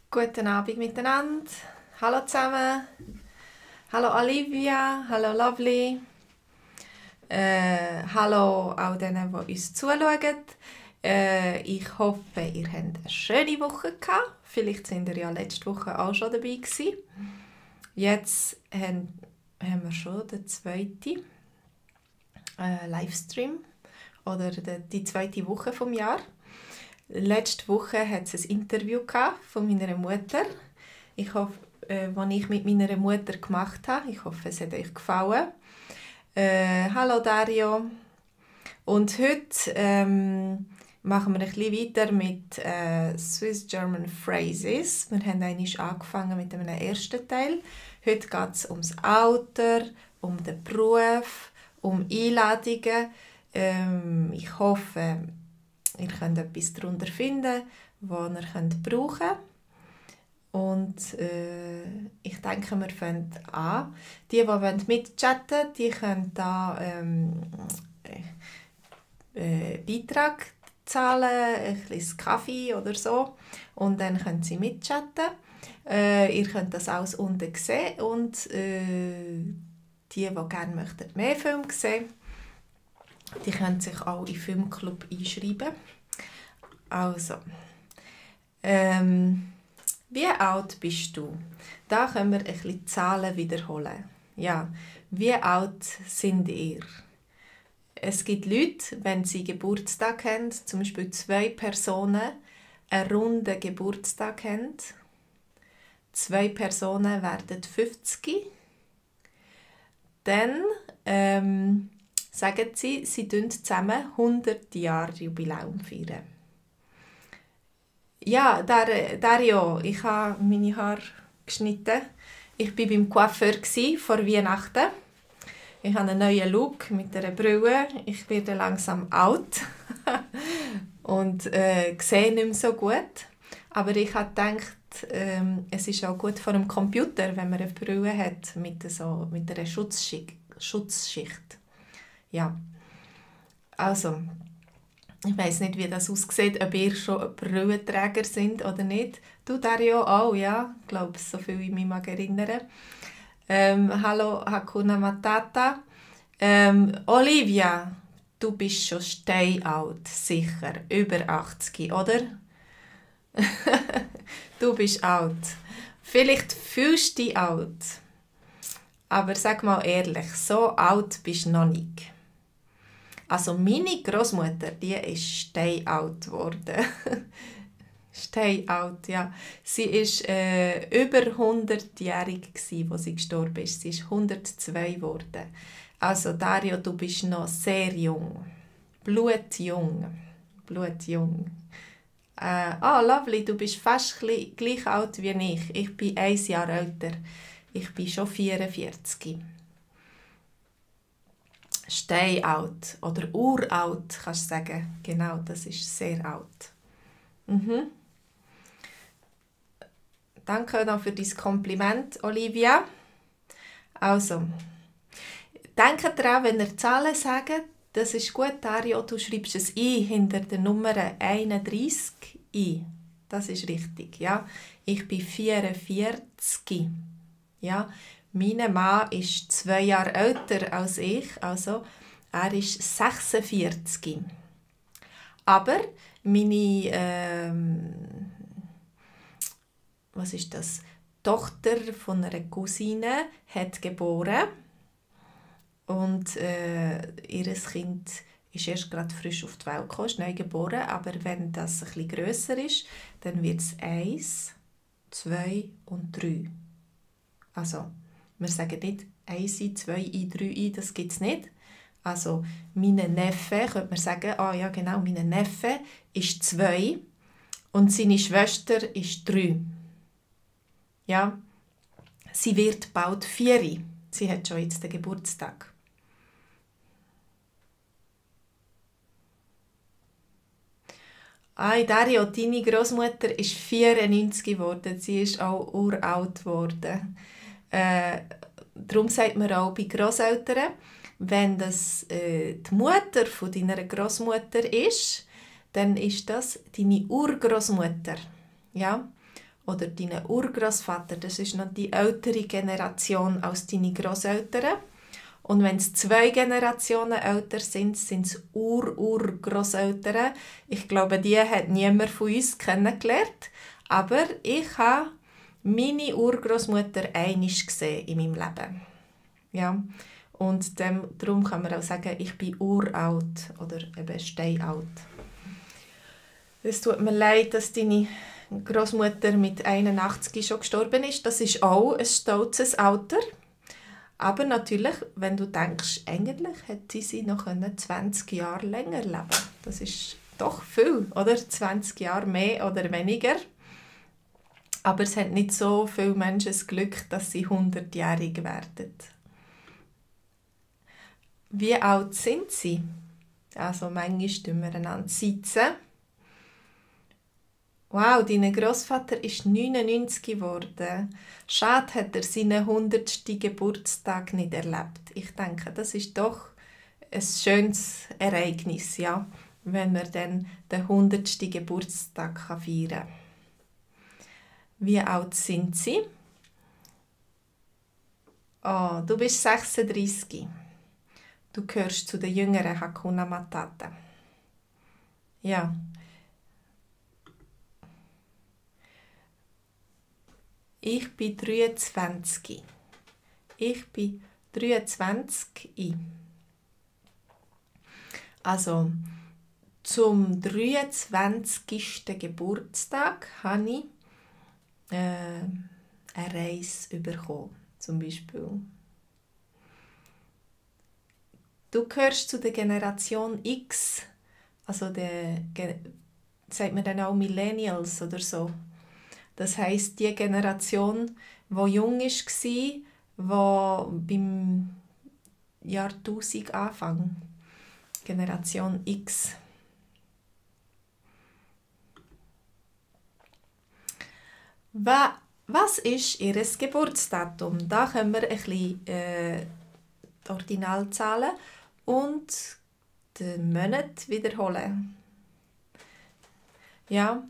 Guten Abend miteinander. Hallo zusammen. Hallo Olivia. Hallo Lovely. Hallo auch denen, die uns zuschauen. Ich hoffe, ihr habt eine schöne Woche gehabt. Vielleicht sind ihr ja letzte Woche auch schon dabei gewesen. Jetzt haben wir schon den zweiten Livestream oder die zweite Woche vom Jahr. Letzte Woche hat es ein Interview von meiner Mutter. Ich hoffe, das ich mit meiner Mutter gemacht habe. Ich hoffe, es hat euch gefallen. Hallo Dario. Und heute machen wir ein bisschen weiter mit Swiss German Phrases. Wir haben eigentlich angefangen mit einem ersten Teil. Heute geht es ums Alter, um den Beruf, um Einladungen. Ich hoffe, ihr könnt etwas darunter finden, das ihr brauchen könnt. Und ich denke, wir fangen an. Die mitchatten wollen, die können da Beitrag zahlen, ein bisschen Kaffee oder so. Und dann können sie mitchatten. Ihr könnt das alles unten sehen. Und die gerne möchten mehr Filme sehen, die können sich auch in den Filmclub einschreiben. Also, wie alt bist du? Da können wir ein bisschen Zahlen wiederholen. Ja, wie alt sind ihr? Es gibt Leute, wenn sie Geburtstag haben, zum Beispiel 2 Personen, einen runden Geburtstag haben. 2 Personen werden 50. Dann sagen sie feiern zusammen 100 Jahre Jubiläum feiern. Ja, Dario, ich habe meine Haare geschnitten. Ich war beim Coiffeur vor Weihnachten. Ich habe einen neuen Look mit einer Brille. Ich werde langsam alt und sehe nicht mehr so gut. Aber ich habe gedacht, es ist auch gut vor dem Computer, wenn man eine Brille hat mit einer Schutzschicht. Ja, also, ich weiss nicht, wie das aussieht, ob ihr schon Brillenträger sind oder nicht. Du, Dario, auch, ja, ich glaube, so viel ich mich mag erinnern. Hallo, Hakuna Matata. Olivia, du bist schon steinalt, sicher, über 80, oder? Du bist alt. Vielleicht fühlst du dich alt. Aber sag mal ehrlich, so alt bist du noch nicht. Also meine Großmutter, die ist steinalt geworden. Steinalt, ja. Sie war über 100-jährig, als sie gestorben ist. Sie ist 102 geworden. Also Dario, du bist noch sehr jung. Blutjung. Blutjung. Lovely, du bist fast gleich alt wie ich. Ich bin 1 Jahr älter. Ich bin schon 44. Steinalt oder uralt, kannst du sagen. Genau, das ist sehr alt. Mhm. Danke noch für dein Kompliment, Olivia. Also, denkt daran, wenn ihr Zahlen sagt, das ist gut, Dario, du schreibst es hinter der Nummer 31 ein. Das ist richtig, ja. Ich bin 44. Ja. Mein Mann ist 2 Jahre älter als ich, also er ist 46. Aber meine was ist das? Tochter von einer Cousine hat geboren und ihr Kind ist erst gerade frisch auf die Welt gekommen, ist neu geboren, aber wenn das ein bisschen grösser ist, dann wird es 1, 2 und 3. Also, wir sagen nicht 1, 2, 3, das gibt es nicht. Also, meine Neffe, könnte man sagen, ja genau, meine Neffe ist 2 und seine Schwester ist 3. Ja, sie wird bald 4. Sie hat schon jetzt den Geburtstag. Dario, deine Großmutter ist 94 geworden. Sie ist auch uralt geworden. Darum sagt man auch bei Grosseltern, wenn das die Mutter von deiner Großmutter ist, dann ist das deine Urgroßmutter. Ja? oder deinen Urgroßvater, das ist noch die ältere Generation als deine Großeltern. Und wenn es 2 Generationen älter sind, sind es Urgroßeltern. Ich glaube, die hat niemand von uns kennengelernt. Aber ich habe meine Urgroßmutter einmal gesehen in meinem Leben. Ja. Und darum kann man auch sagen, ich bin uralt oder eben steinalt. Es tut mir leid, dass deine Großmutter mit 81 schon gestorben ist. Das ist auch ein stolzes Alter. Aber natürlich, wenn du denkst, eigentlich hätte sie noch 20 Jahre länger leben. Das ist doch viel, oder? 20 Jahre mehr oder weniger. Aber es hat nicht so viele Menschen das Glück, dass sie 100-jährig werden. Wie alt sind sie? Also manchmal tun wir einander sitzen. Wow, dein Grossvater ist 99 geworden. Schade, hat er seinen 100. Geburtstag nicht erlebt. Ich denke, das ist doch ein schönes Ereignis, ja, wenn man dann den 100. Geburtstag feiern kann. Wie alt sind sie? Oh, du bist 36. Du gehörst zu den jüngeren Hakuna Matata. Ja. Ich bin 23. Ich bin 23. Also, zum 23. Geburtstag habe ich eine Reise bekommen, zum Beispiel. Du gehörst zu der Generation X, also sagt man dann auch Millennials oder so. Das heisst, die Generation, die jung war, die beim Jahrtausend Anfang. Generation X. Was ist ihr Geburtsdatum? Da können wir ein bisschen die Ordinalzahlen und den Monat wiederholen. Ja,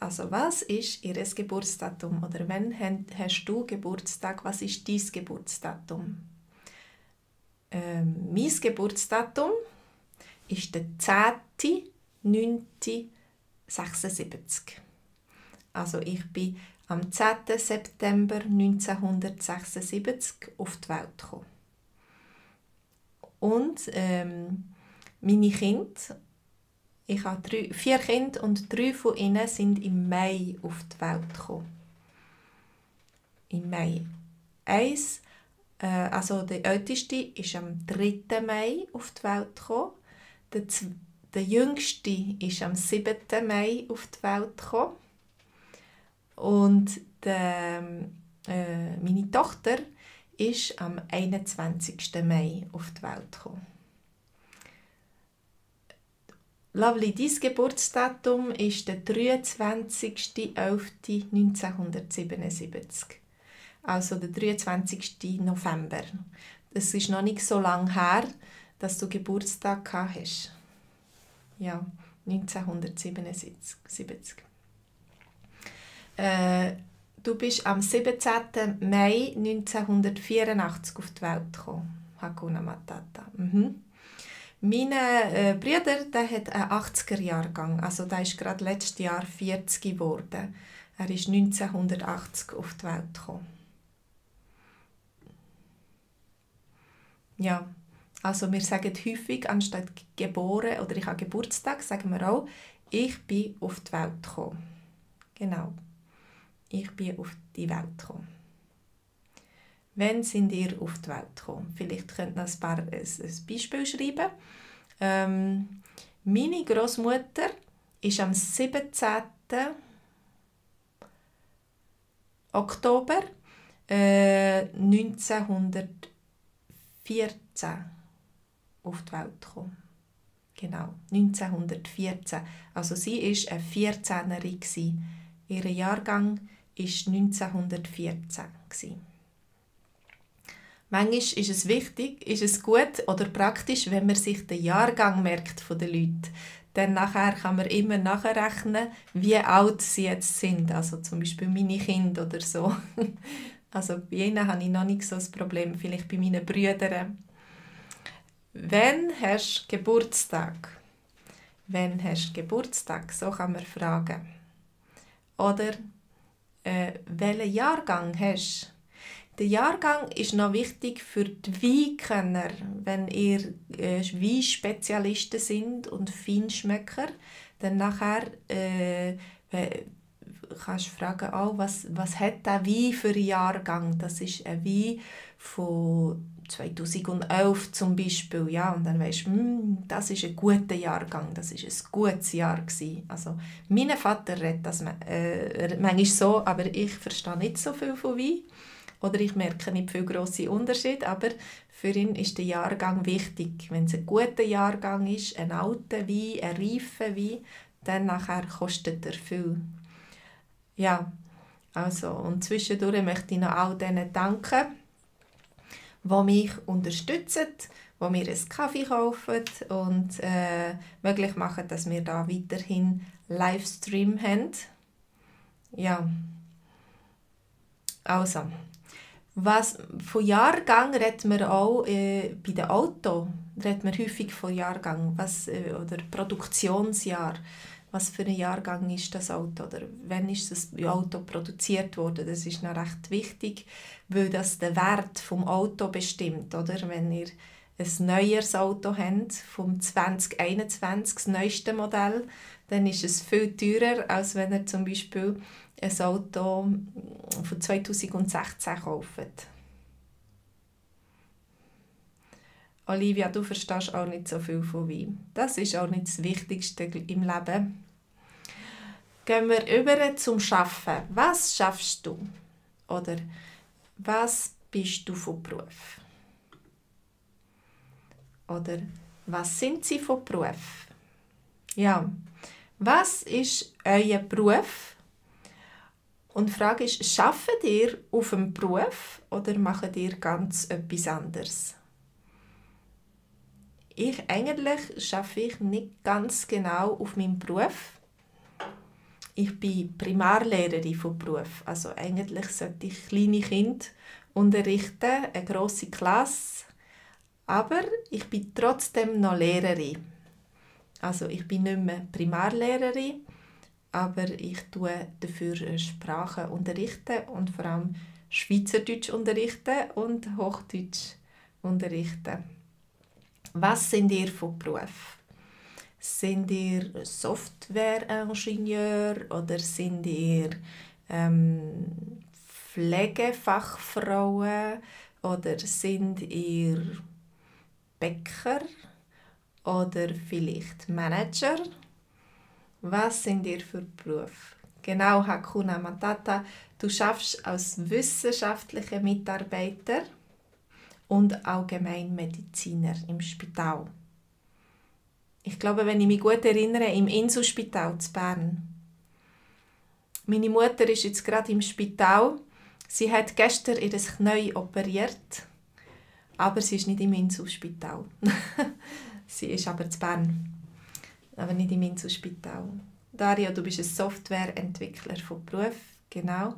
also was ist ihr Geburtsdatum? Oder wann hast du Geburtstag? Was ist dein Geburtsdatum? Mein Geburtsdatum ist der 10.09.76. Also ich bin am 10. September 1976 auf die Welt gekommen. Und meine Kinder, ich habe 4 Kinder und 3 von ihnen sind im Mai auf die Welt gekommen. Im Mai. Also der älteste ist am 3. Mai auf die Welt gekommen. Der jüngste ist am 7. Mai auf die Welt gekommen. Und meine Tochter ist am 21. Mai auf die Welt gekommen. Lovely, dein Geburtsdatum ist der 23.11.1977. Also der 23. November. Das ist noch nicht so lange her, dass du Geburtstag gehabt hast. Ja, 1977. Du bist am 17. Mai 1984 auf die Welt gekommen. Hakuna Matata. Mein Bruder, der hat einen 80er-Jahrgang, also der ist gerade letztes Jahr 40 geworden. Er ist 1980 auf die Welt gekommen. Ja, also wir sagen häufig, anstatt geboren oder ich habe Geburtstag, sagen wir auch, ich bin auf die Welt gekommen. Genau, ich bin auf die Welt gekommen. Wann sind ihr auf die Welt gekommen? Vielleicht könnt ihr ein Beispiel schreiben. Meine Großmutter ist am 17. Oktober 1914 auf die Welt gekommen. Genau, 1914. Also sie war eine 14-Jährige. Ihr Jahrgang war 1914. Manchmal ist es wichtig, ist es gut oder praktisch, wenn man sich den Jahrgang merkt von den Leuten. Dann nachher kann man immer nachrechnen, wie alt sie jetzt sind. Also zum Beispiel meine Kinder oder so. Also bei ihnen habe ich noch nicht so ein Problem, vielleicht bei meinen Brüdern. Wann hast du Geburtstag? Wann hast du Geburtstag? So kann man fragen. Oder welchen Jahrgang hast du? Der Jahrgang ist noch wichtig für die Weinkenner, wenn ihr Weinspezialisten sind und Feinschmecker. Dann nachher kannst du fragen, was hat der Wein für einen Jahrgang? Das ist ein Wein von 2011 zum Beispiel. Ja, und dann weisst du, das ist ein guter Jahrgang, das ist ein gutes Jahr gewesen. Also, mein Vater redet das manchmal so, aber ich verstehe nicht so viel von Wein. Oder ich merke nicht viel grosse Unterschiede, aber für ihn ist der Jahrgang wichtig. Wenn es ein guter Jahrgang ist, ein alter Wein, ein reifer Wein, dann nachher kostet er viel. Ja, also, und zwischendurch möchte ich noch all denen danken, die mich unterstützen, die mir einen Kaffee kaufen und möglich machen, dass wir da weiterhin Livestream haben. Ja, also, von Jahrgang redet man auch bei den Autos, redet man häufig von Jahrgang, oder Produktionsjahr. Was für ein Jahrgang ist das Auto oder wann ist das Auto produziert worden? Das ist noch recht wichtig, weil das den Wert vom Auto bestimmt, oder? Wenn ihr ein neues Auto habt, vom 2021, das neueste Modell, dann ist es viel teurer, als wenn ihr zum Beispiel ein Auto von 2016 kauft. Olivia, du verstehst auch nicht so viel von Wein. Das ist auch nicht das Wichtigste im Leben. Gehen wir über zum Arbeiten. Was schaffst du? Oder was bist du von Beruf? Oder was sind sie von Beruf? Ja, was ist euer Beruf? Und die Frage ist, arbeitet ihr auf dem Beruf oder macht ihr ganz etwas anderes? Eigentlich arbeite ich nicht ganz genau auf meinem Beruf. Ich bin Primarlehrerin von Beruf. Also eigentlich sollte ich kleine Kinder unterrichten, eine grosse Klasse. Aber ich bin trotzdem noch Lehrerin. Also ich bin nicht mehr Primarlehrerin, aber ich tue dafür Sprachen unterrichten und vor allem Schweizerdeutsch unterrichten und Hochdeutsch unterrichten. Was sind ihr von Beruf? Sind ihr Softwareingenieur oder sind ihr Pflegefachfrauen oder sind ihr Bäcker oder vielleicht Manager? Was sind ihr für Berufe? Genau, Hakuna Matata. Du schaffst als wissenschaftlicher Mitarbeiter und Allgemeinmediziner im Spital. Ich glaube, wenn ich mich gut erinnere, im Inselspital zu Bern. Meine Mutter ist jetzt gerade im Spital. Sie hat gestern ihr Knie operiert, aber sie ist nicht im Inselspital. Sie ist aber zu Bern, aber nicht im Inselspital. Daria, du bist ein Softwareentwickler von Beruf, genau.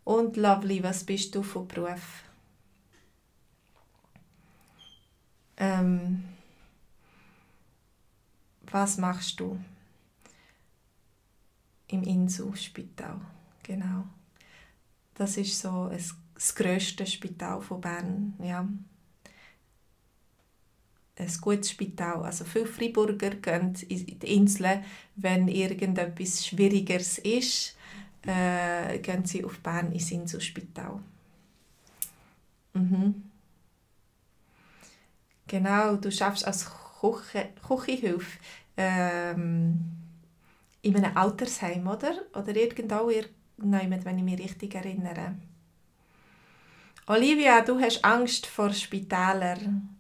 Und Lovely, was bist du von Beruf? Was machst du im Inselspital? Genau. Das ist so das grösste Spital von Bern. Ja. Ein gutes Spital. Also viele Freiburger gehen in die Inseln, wenn irgendetwas Schwierigeres ist, gehen sie auf Bern ins Inselspital. Mhm. Genau, du arbeitest als Küchenhilfe in einem Altersheim, oder? Oder irgendwo, wenn ich mich richtig erinnere. Olivia, du hast Angst vor Spitälern.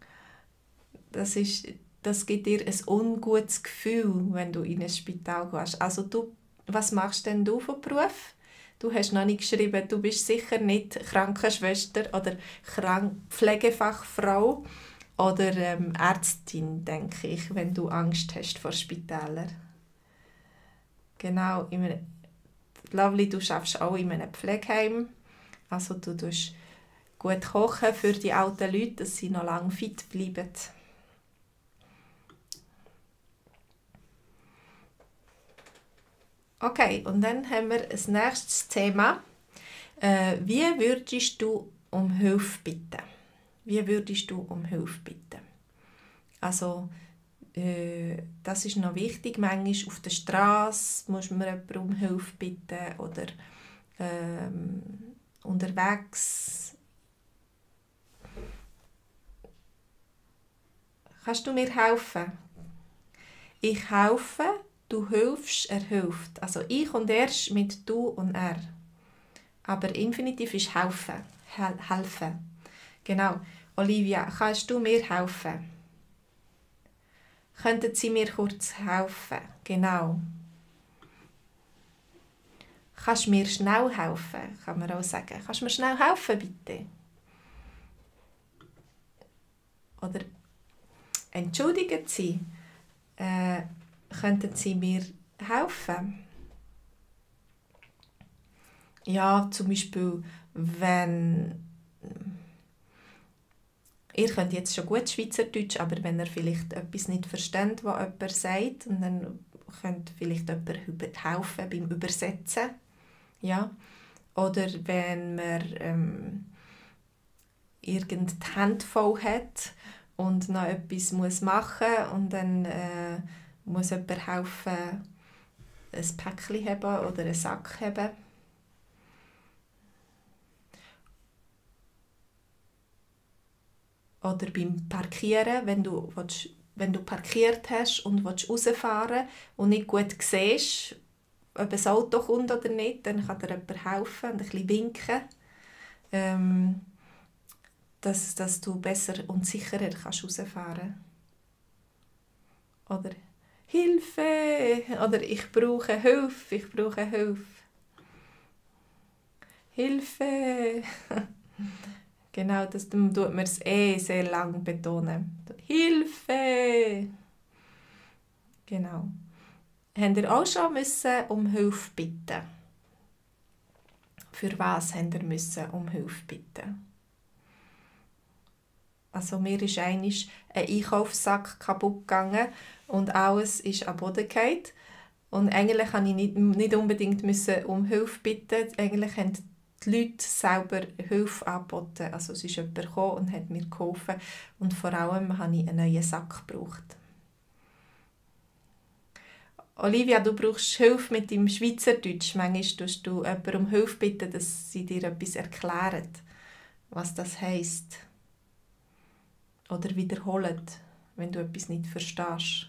Das gibt dir ein ungutes Gefühl, wenn du in ein Spital gehst. Also was machst denn du von Beruf? Du hast noch nicht geschrieben, du bist sicher nicht Krankenschwester oder Pflegefachfrau Oder Ärztin, denke ich, wenn du Angst hast vor Spitälern. Genau, Lovely, du arbeitest auch in einem Pflegeheim. Also du tust gut kochen für die alten Leute, dass sie noch lange fit bleiben. Okay, und dann haben wir ein nächstes Thema. Wie würdest du um Hilfe bitten? Wie würdest du um Hilfe bitten? Also, das ist noch wichtig. Manchmal auf der Straße muss man jemanden um Hilfe bitten oder unterwegs. Kannst du mir helfen? Ich helfe, du hilfst, er hilft. Also ich und er mit du und er. Aber Infinitiv ist helfen. Helfen. Genau. Olivia, kannst du mir helfen? Könnten Sie mir kurz helfen? Genau. Kannst du mir schnell helfen? Kann man auch sagen. Kannst du mir schnell helfen, bitte? Oder entschuldigen Sie, könnten Sie mir helfen? Ja, zum Beispiel, wenn ihr könnt jetzt schon gut Schweizerdeutsch, aber wenn ihr vielleicht etwas nicht versteht, was jemand sagt, und dann könnt vielleicht jemand helfen beim Übersetzen. Ja? Oder wenn man irgendeine Hände voll hat und noch etwas machen muss und dann muss jemand helfen, ein Päckchen heben oder einen Sack heben. Oder beim Parkieren, wenn du parkiert hast und rausfahren willst und nicht gut siehst, ob ein Auto kommt oder nicht, dann kann dir jemand helfen und ein bisschen winken, dass du besser und sicherer rausfahren kannst. Oder Hilfe! Oder ich brauche Hilfe, ich brauche Hilfe. Hilfe! Genau, das tut man es sehr lang betonen. Hilfe! Genau. Habt ihr auch schon um Hilfe bitten? Für was habt ihr um Hilfe bitten? Also mir ist einmal ein Einkaufssack kaputt gegangen und alles ist am Boden gefallen. Und eigentlich musste ich nicht unbedingt um Hilfe bitten. Eigentlich haben die Leute selber Hilfe angeboten. Also es ist jemand gekommen und hat mir geholfen. Und vor allem habe ich einen neuen Sack gebraucht. Olivia, du brauchst Hilfe mit deinem Schweizerdeutsch. Manchmal tust du jemanden um Hilfe bitten, dass sie dir etwas erklären, was das heisst. Oder wiederholen, wenn du etwas nicht verstehst.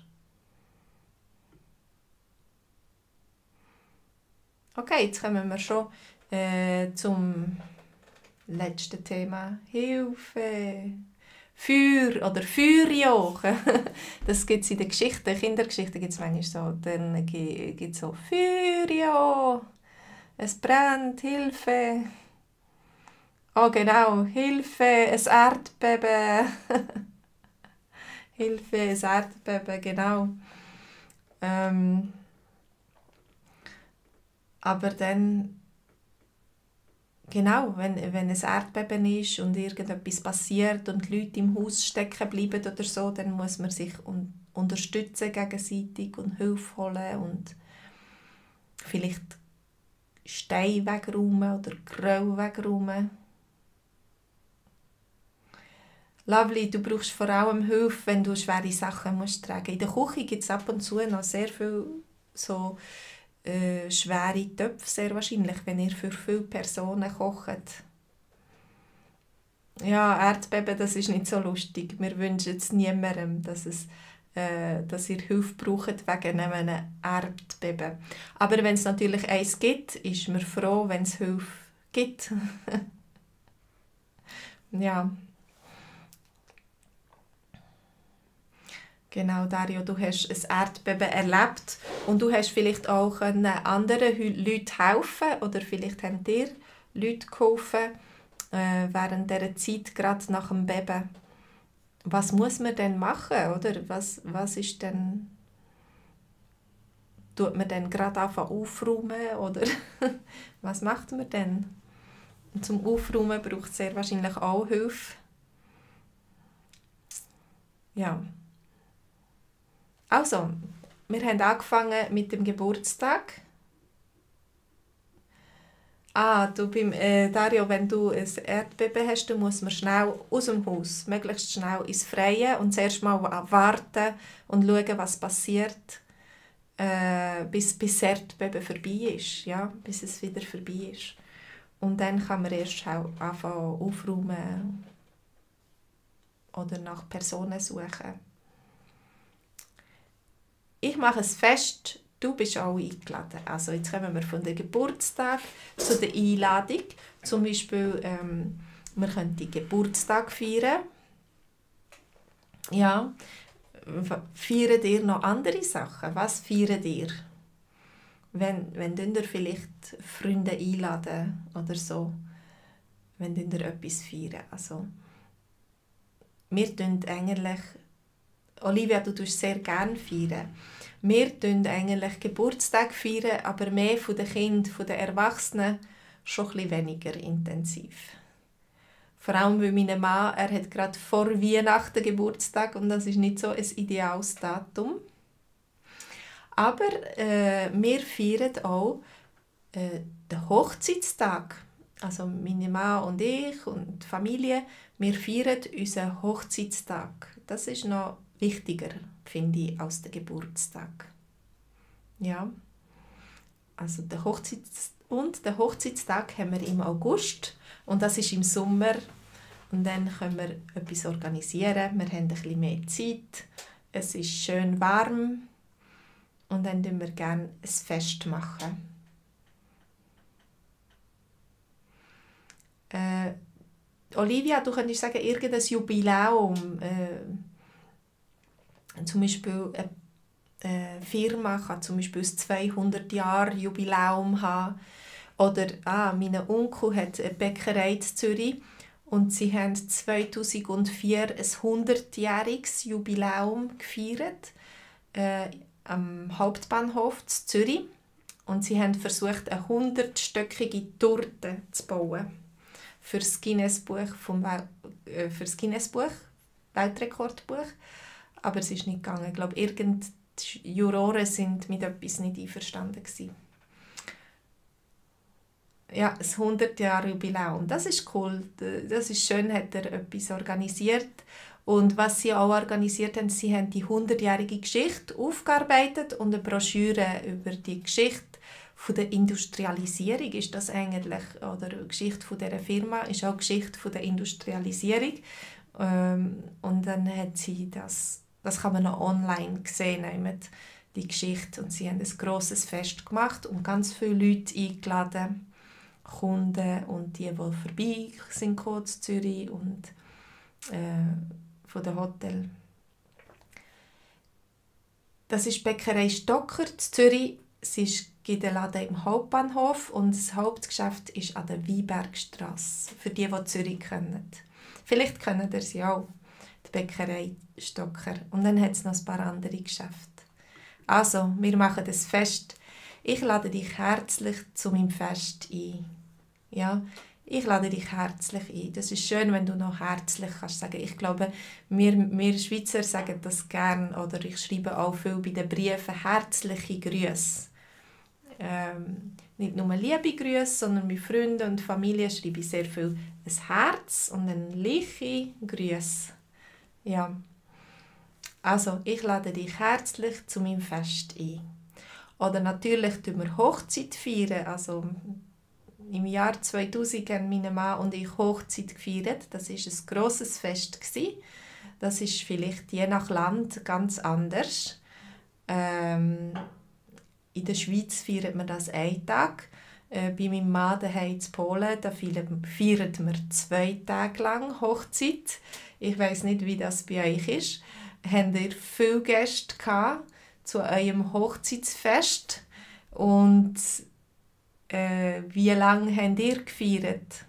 Okay, jetzt kommen wir schon zum letzten Thema. Hilfe! Feuer oder Feuerjoch. Das gibt es in den Geschichten, Kindergeschichten gibt es manchmal so. Dann gibt es so Feuerjoch, es brennt, Hilfe. Oh genau, Hilfe, ein Erdbeben. Hilfe, ein Erdbeben, genau. Aber dann, genau, wenn ein Erdbeben ist und irgendetwas passiert und die Leute im Haus stecken bleiben oder so, dann muss man sich unterstützen gegenseitig und Hilfe holen und vielleicht Steine wegräumen oder Geröll wegräumen. Lovely, du brauchst vor allem Hilfe, wenn du schwere Sachen musst tragen. In der Küche gibt es ab und zu noch sehr viel so schwere Töpfe, sehr wahrscheinlich, wenn ihr für viele Personen kocht. Ja, Erdbeben, das ist nicht so lustig. Wir wünschen es niemandem, dass ihr Hilfe braucht wegen einem Erdbeben. Aber wenn es natürlich eins gibt, ist man froh, wenn es Hilfe gibt. Ja. Genau, Dario, du hast ein Erdbeben erlebt und du hast vielleicht auch anderen Leuten helfen oder vielleicht haben dir Leute geholfen während dieser Zeit, gerade nach dem Beben, was muss man denn machen, oder? Was ist denn, tut man denn gerade anfangen aufräumen, oder was macht man denn? Und zum Aufräumen braucht es sehr wahrscheinlich auch Hilfe. Ja. Also, wir haben angefangen mit dem Geburtstag. Dario, wenn du ein Erdbeben hast, dann muss man schnell aus dem Haus, möglichst schnell ins Freie und zuerst mal warten und schauen, was passiert, bis das Erdbeben vorbei ist, ja, bis es wieder vorbei ist. Und dann kann man erst auch anfangen aufräumen oder nach Personen suchen. Ich mache es fest, du bist auch eingeladen. Also jetzt kommen wir von dem Geburtstag zu der Einladung. Zum Beispiel, wir können den Geburtstag feiern. Ja, feiert ihr noch andere Sachen? Was feiert ihr? Wenn ihr vielleicht Freunde einladen oder so, wenn ihr etwas feiern. Also, wir tun eigentlich, Olivia, du tust sehr gerne feiern. Wir feiern eigentlich Geburtstag feiern, aber mehr von den Kindern, von den Erwachsenen, schon ein bisschen weniger intensiv. Vor allem, weil mein Mann, er hat gerade vor Weihnachten Geburtstag und das ist nicht so ein ideales Datum. Aber wir feiern auch den Hochzeitstag. Also meine Mann und ich und die Familie, wir feiern unseren Hochzeitstag. Das ist noch wichtiger, finde ich, als der Geburtstag. Ja, also der Hochzeitstag haben wir im August und das ist im Sommer. Und dann können wir etwas organisieren. Wir haben ein bisschen mehr Zeit. Es ist schön warm. Und dann machen wir gerne ein Fest machen. Olivia, du könntest sagen, irgendein Jubiläum. Zum Beispiel eine Firma kann zum Beispiel ein 200-Jahr-Jubiläum haben. Oder mein Onkel hat eine Bäckerei in Zürich und sie haben 2004 ein 100-jähriges Jubiläum gefeiert am Hauptbahnhof in Zürich. Und sie haben versucht, eine 100-stöckige Torte zu bauen für das Guinness-Buch, Weltrekordbuch. Aber es ist nicht gegangen. Ich glaube, die Juroren sind mit etwas nicht einverstanden gewesen. Ja, das 100-Jahre-Jubiläum. Das ist cool. Das ist schön, hat er etwas organisiert. Und was sie auch organisiert haben, sie haben die 100-jährige Geschichte aufgearbeitet und eine Broschüre über die Geschichte von der Industrialisierung ist das eigentlich, oder die Geschichte von dieser Firma ist auch die Geschichte von der Industrialisierung. Und dann hat sie das kann man noch online sehen, die Geschichte. Und sie haben ein grosses Fest gemacht und ganz viele Leute eingeladen, Kunden und die vorbei sind in Zürich und von dem Hotel. Das ist die Bäckerei Stocker in Zürich. Es gibt einen Laden im Hauptbahnhof und das Hauptgeschäft ist an der Weinbergstrasse, für die Zürich kennen. Vielleicht kennen ihr sie auch, die Bäckerei Stocker. Und dann hat es noch ein paar andere Geschäfte. Also, wir machen das Fest. Ich lade dich herzlich zu meinem Fest ein. Ja, ich lade dich herzlich ein. Das ist schön, wenn du noch herzlich kannst sagen. Ich glaube, wir Schweizer sagen das gern oder ich schreibe auch viel bei den Briefen herzliche Grüße. Nicht nur liebe Grüße, sondern mit Freunden und Familie schreibe ich sehr viel ein Herz und ein liebe Grüße. Ja. Also, ich lade dich herzlich zu meinem Fest ein. Oder natürlich feiern wir Hochzeit. Also, im Jahr 2000 haben meine Mann und ich Hochzeit gefeiert. Das war ein grosses Fest. Das ist vielleicht je nach Land ganz anders. In der Schweiz feiert man das einen Tag. Bei meinem Mann daheim in Polen da feiern wir 2 Tage lang Hochzeit. Ich weiss nicht, wie das bei euch ist. Habt ihr viele Gäste gehabt zu eurem Hochzeitsfest? Und wie lange habt ihr gefeiert?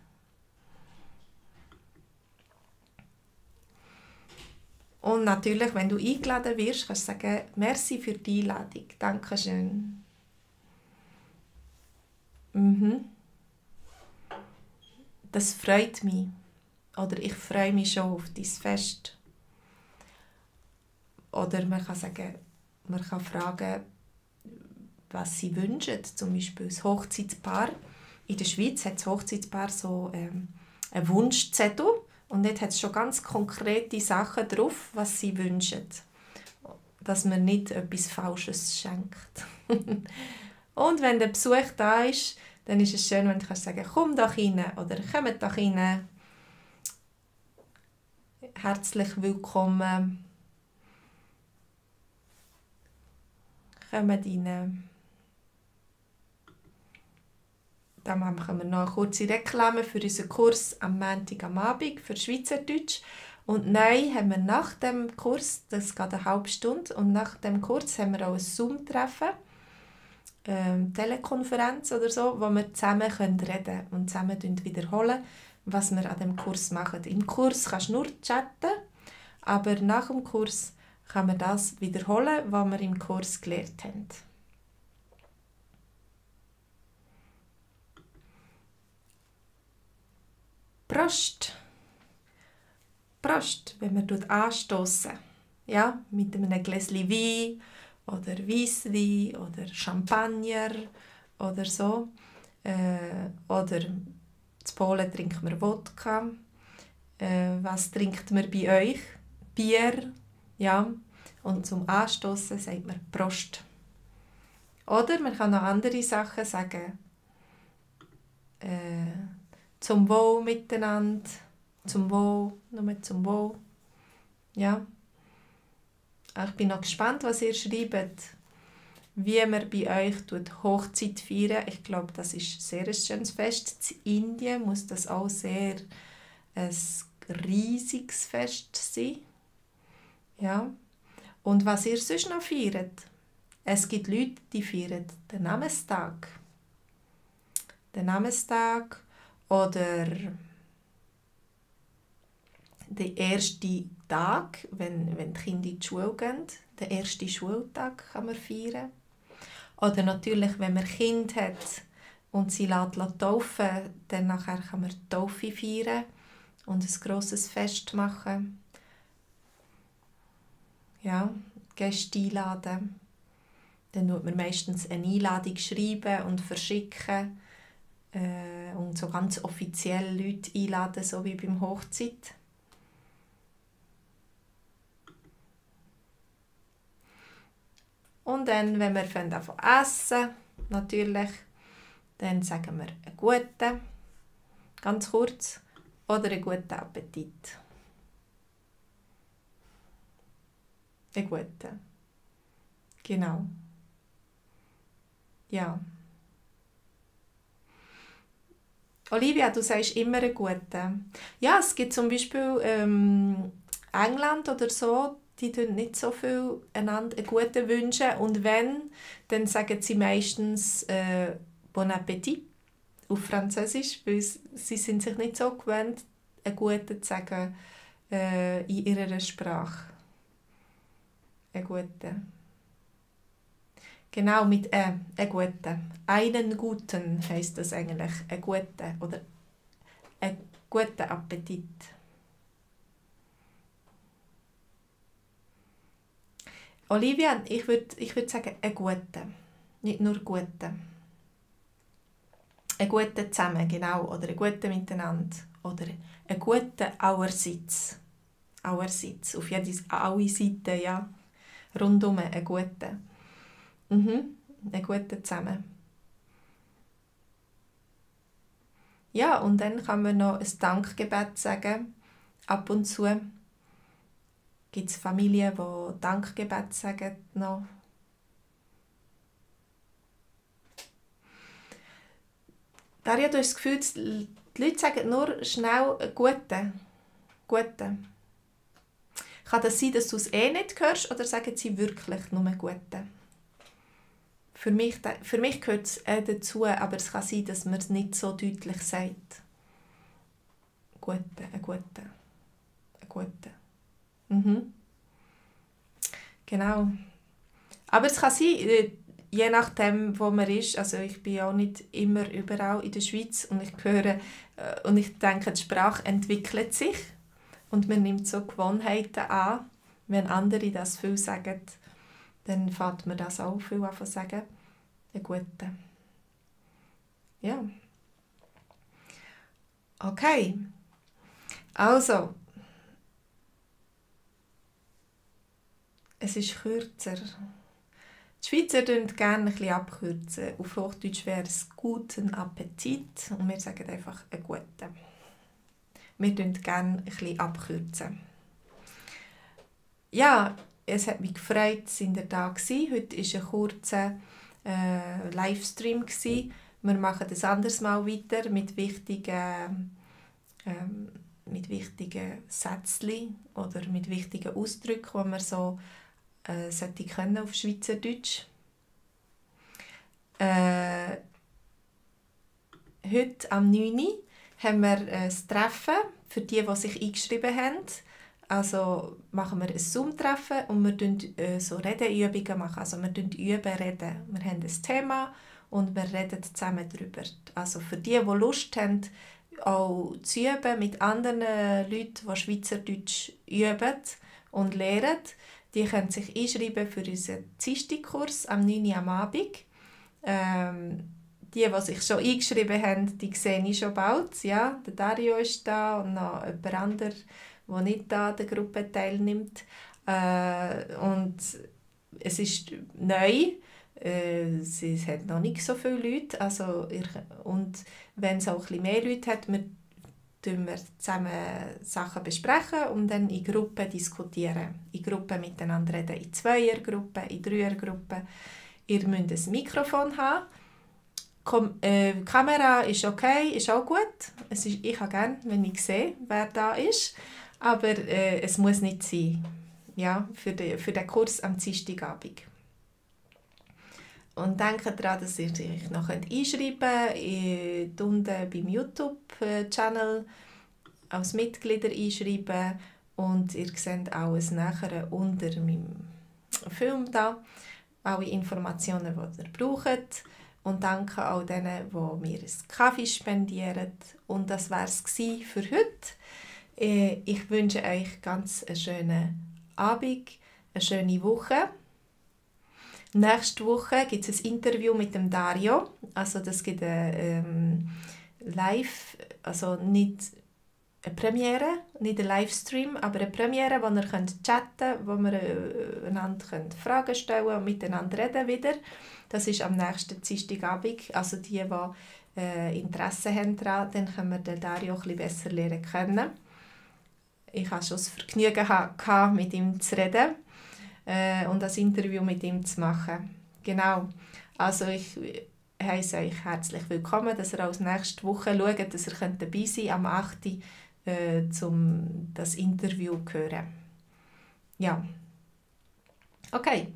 Und natürlich, wenn du eingeladen wirst, kannst du sagen, merci für die Einladung, Dankeschön. Das freut mich. Oder ich freue mich schon auf dein Fest. Oder man kann sagen, man kann fragen, was sie wünschen. Zum Beispiel das Hochzeitspaar. In der Schweiz hat das Hochzeitspaar so einen Wunschzettel. Und dort hat es schon ganz konkrete Sachen drauf, was sie wünschen. Dass man nicht etwas Falsches schenkt. Und wenn der Besuch da ist, dann ist es schön, wenn du sagen kannst, komm doch rein oder kommt doch rein. Herzlich willkommen. Kommt rein. Dann machen wir noch eine kurze Reklame für unseren Kurs am Montag am Abend für Schweizerdeutsch. Und neu haben wir nach dem Kurs, das geht eine halbe Stunde, und nach dem Kurs haben wir auch ein Zoom-Treffen, Telekonferenz oder so, wo wir zusammen reden können und zusammen wiederholen, was wir an dem Kurs machen. Im Kurs kannst du nur chatten, aber nach dem Kurs kann man das wiederholen, was wir im Kurs gelernt haben. Prost! Prost, wenn wir anstoßen. Ja, mit einem Gläschen Wein oder Weisswein oder Champagner oder so. Oder in Polen trinkt man Wodka. Was trinkt man bei euch? Bier. Ja. Und zum Anstoßen sagt man Prost. Oder man kann noch andere Sachen sagen. Zum Wohl miteinander. Zum Wohl, nur zum Wohl. Ja. Ich bin noch gespannt, was ihr schreibt, wie man bei euch Hochzeit feiern. Ich glaube, das ist sehr ein schönes Fest. In Indien muss das auch sehr ein riesiges Fest sein. Ja. Und was ihr sonst noch feiert? Es gibt Leute, die feiern den Namenstag. Den Namenstag oder den ersten Tag, wenn die Kinder in die Schule gehen. Den ersten Schultag kann man feiern. Oder natürlich, wenn man Kind hat und sie taufen, dann nachher kann man die Taufe feiern und ein grosses Fest machen. Ja, Gäste einladen. Dann schreibt man meistens eine Einladung schreiben und verschicken. Und so ganz offiziell Leute einladen, so wie beim Hochzeit. Und dann, wenn wir anfangen zu essen, natürlich, dann sagen wir einen guten, ganz kurz, oder einen guten Appetit. Einen guten. Genau. Ja. Olivia, du sagst immer einen guten. Ja, es gibt zum Beispiel England oder so, die tun nicht so viel einander einen guten wünschen. Und wenn, dann sagen sie meistens Bon Appetit auf Französisch, weil sie sind sich nicht so gewöhnt, einen guten zu sagen in ihrer Sprache. Einen guten. Genau, mit einen guten. Einen guten heisst das eigentlich. Einen guten oder einen guten Appetit. Olivia, ich würd sagen, einen guten. Nicht nur guten. Einen guten zusammen, genau. Oder einen guten miteinander. Oder einen guten allerseits. Allerseits. Auf alle Seiten, ja. Rundum einen guten. Einen guten zusammen. Ja, und dann kann man noch ein Dankgebet sagen. Ab und zu gibt es Familien, die Dankgebet sagen noch. Daria, du hast das Gefühl, die Leute sagen nur schnell «Guten». «Guten». Kann das sein, dass du es nicht hörst, oder sagen sie wirklich nur «Guten»? Für mich gehört es dazu, aber es kann sein, dass man es nicht so deutlich sagt. «Guten», «Guten», «Guten». Genau. Aber es kann sein, je nachdem, wo man ist, also ich bin auch nicht immer überall in der Schweiz und ich höre und ich denke, die Sprache entwickelt sich und man nimmt so Gewohnheiten an. Wenn andere das viel sagen, dann fängt man das auch viel an zu sagen. Eine gute. Ja. Okay. Also, es ist kürzer. Die Schweizer kürzen gerne ein bisschen abkürzen. Auf Hochdeutsch wäre es «guten Appetit» und wir sagen einfach «einen guten». Wir kürzen gerne ein bisschen abkürzen. Ja, es hat mich gefreut, dass ihr da gewesen. Heute war ein kurzer Livestream. Wir machen das anderes Mal weiter mit wichtigen Sätzchen oder mit wichtigen Ausdrücken, die man so sollte können auf Schweizerdeutsch. Heute am 9. Uhr haben wir ein Treffen für die sich eingeschrieben haben. Also machen wir ein Zoom-Treffen und wir machen so Redeübungen. Also wir üben reden. Wir haben ein Thema und wir reden zusammen darüber. Also für die Lust haben, auch zu üben mit anderen Leuten, die Schweizerdeutsch üben und lernen, die können sich einschreiben für unseren Dienstagskurs am 9. Uhr am Abend. Die sich schon eingeschrieben haben, die sehe ich schon bald. Ja, der Dario ist da und noch jemand anderes, der nicht an der Gruppe teilnimmt. Und es ist neu. Es hat noch nicht so viele Leute. Also, und wenn es auch ein bisschen mehr Leute hat, wir zusammen Sachen besprechen und dann in Gruppen diskutieren. In Gruppen miteinander reden. In Zweiergruppen, in Dreiergruppen. Ihr müsst ein Mikrofon haben. Die Kamera ist okay, ist auch gut. Ich habe gerne, wenn ich sehe, wer da ist. Aber es muss nicht sein. Ja, für den Kurs am Dienstagabend. Und denkt daran, dass ihr euch noch einschreiben könnt. Unten beim YouTube-Channel als Mitglieder einschreiben. Und ihr seht alles nachher unter meinem Film da. Alle Informationen, die ihr braucht. Und danke auch denen, die mir einen Kaffee spendieren. Und das war es für heute. Ich wünsche euch ganz einen schönen Abend, eine schöne Woche. Nächste Woche gibt es ein Interview mit dem Dario. Also das gibt ein Live, also nicht eine Premiere, nicht ein Livestream, aber eine Premiere, wo ihr chatten könnt, wo wir einander Fragen stellen und miteinander reden wieder. Das ist am nächsten Dienstagabend. Also die Interesse haben daran, dann können wir den Dario ein bisschen besser lernen kennen. Ich hatte schon das Vergnügen, mit ihm zu reden und das Interview mit ihm zu machen. Genau. Also ich heisse euch herzlich willkommen, dass ihr auch nächste Woche schaut, dass ihr dabei sein könnt, am 8. Um das Interview zu hören. Ja. Okay.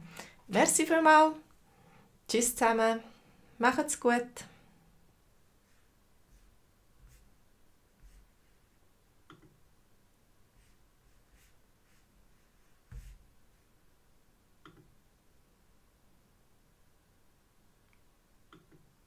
Merci vielmals. Tschüss zusammen. Macht's gut.